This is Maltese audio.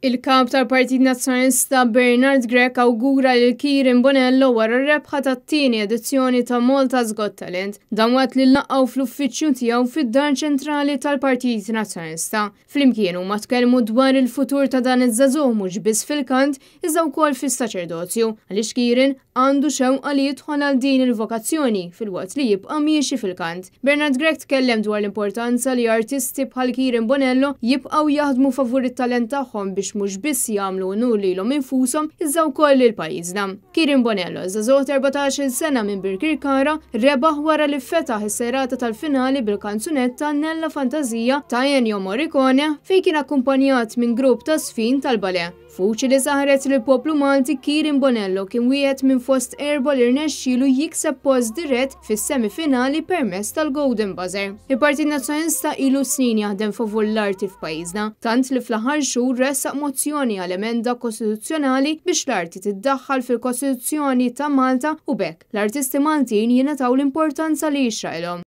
Il-Kap tal-Partit Nazzjonalista Bernard Grech awgura lil Kieran Bonello wara r-rebħa tat-tieni edizzjoni ta' Malta's Got Talent. Dan waqt li laqgħu fl-uffiċċju tiegħu fid-Dar Ċentrali tal-Partit Nazzjonalista. Flimkien huma tkellmu dwar il-futur ta' dan iż-żagħżugħ mhux biss fil-kant iżda wkoll fis-saċerdozju, għaliex Kieran għandu xewqa li jidħol għal din il-vokazzjoni filwaqt li jibqa' miexi fil-kant. Bernard Grech tkellem dwar l-importanza li artisti bħal Kieran Bonello jibqgħu jaħdmu favur it-talent tagħhom biex mhux biss jagħmlu unur lilhom infushom iżda wkoll lil pajjiżna. Kieran Bonello, żagħżugħ ta' 14-il sena minn Birkirkara, rebaħ wara li fetaħ is-serata tal-finali bil-kanzunetta Nella Fantasia ta' Ennio Morricone fejn kien akkumpanjat minn grupp ta' żfin tal-ballet. F'vuċi li saħret lill-poplu Malti, Kieran Bonello kien wieħed minn fost erbgħa li rnexxielu jikseb post dirett fis-semifinali permezz tal-Golden Buzzer. Il-Partit Nazzjonalista ilu snin jaħdem favur l-arti f'pajjiżna, tant li fl-aħħar xhur ressaq mozzjoni għal emenda kostituzzjonali biex l-arti tiddaħħal fil-Kostituzzjoni ta' Malta u b'hekk, l-artisti Maltin jingħataw l-importanza li jixraqilhom.